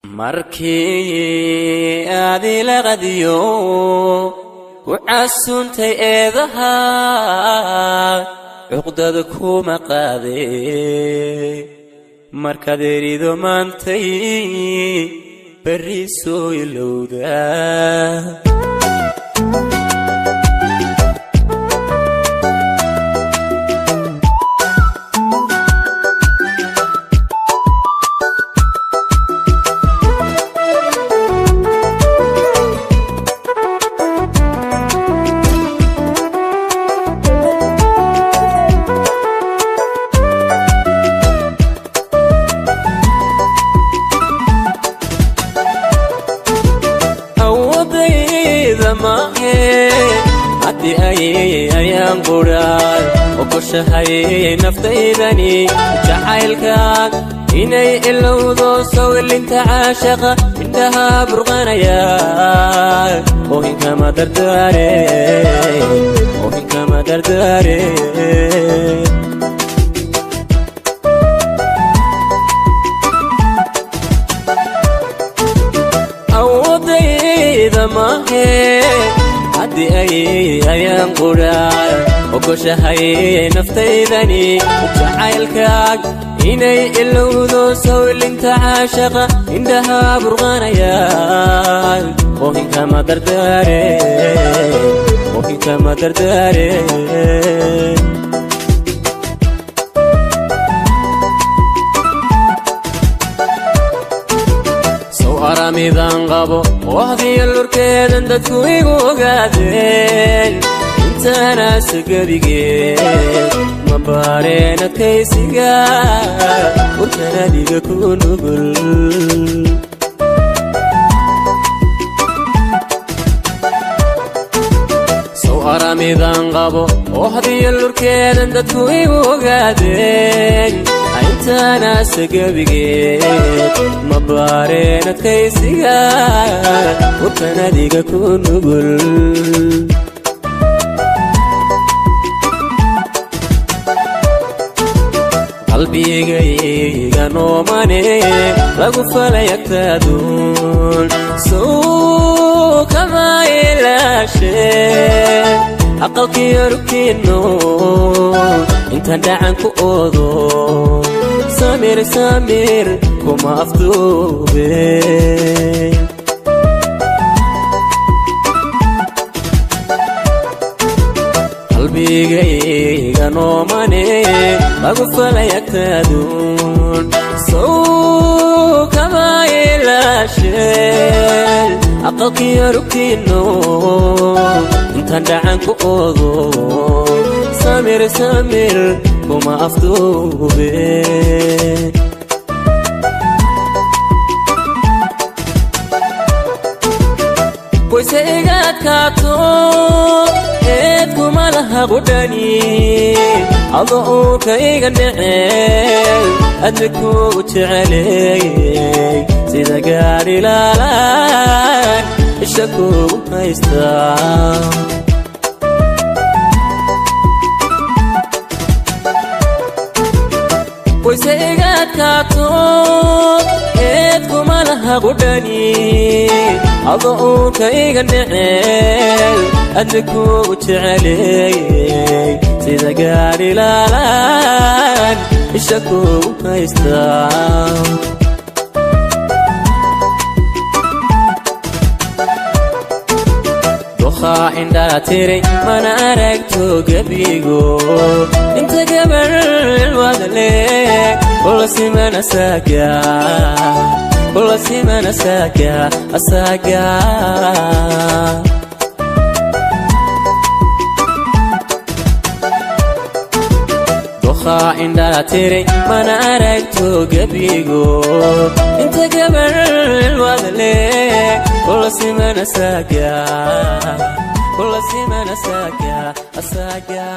Markii aad ila qadiyo ku casuuntay eedaha, cuqdada kuma qaade. Markaad erido maantay, berri soo ilowda. Awoodayda maahe haddii ay ayaan qudhaan ogoshahay naftaydani jacaylka inay ilowdo, sawilinta caashaqa indhaha burqanaya oohinkama dardaare, oohinkama dardaare. Awoodayda maahe haddii ay ayaan qudhaan ogoshahay naftaydani jacaylkaag inay ilowdo, sawilinta caashaqa indhaha burqanaya oohinkama dardaare, oohinkama dardaare. Sow aramidan qabo wahdiyo lurkeedan dadku igu ogaadeen, intaanaase gebigeed ma baareen adkaysiga urkan adiga ku nugul. Sow aramidan qabo wahdiyo lurkeedan dadku igu ogaadeen, intaanaase gebigeed ma baareen adkaysiga urkan adiga ku nugul. Qalbigayga noomane lagu falay agtaaduun sow kama ilaashe aqalkiyo rugkiinno intaan dhacan ku oodo, samir samir kuma afduube. Qalbigayga noomane lagu falay agtaaduun sow kama ilaasheen aqalkiyo rugkiinno intaan dhacan ku oodo, samir samir kuma afduube. Wayse iga adkaato eed kuma laha qudhani, ado uurka iga dhecey adna kugu jeceley, sida gaadhi laalaan isha kugu haystaa. Wayse iga adkaato eed kuma laha qudhani, ado uurka iga dhecey adna kugu jeceley, sida gaadhi laalaan isha kugu haystaa. Doqaa indhaa tiray mana aragto gebigo inta gabar wadale kula simana saaga, kula simana saaga asaaga. Doqaa indhaa tiray mana aragto gebigo inta gabar wadale kula simana saaga, kula simana saaga asaaga.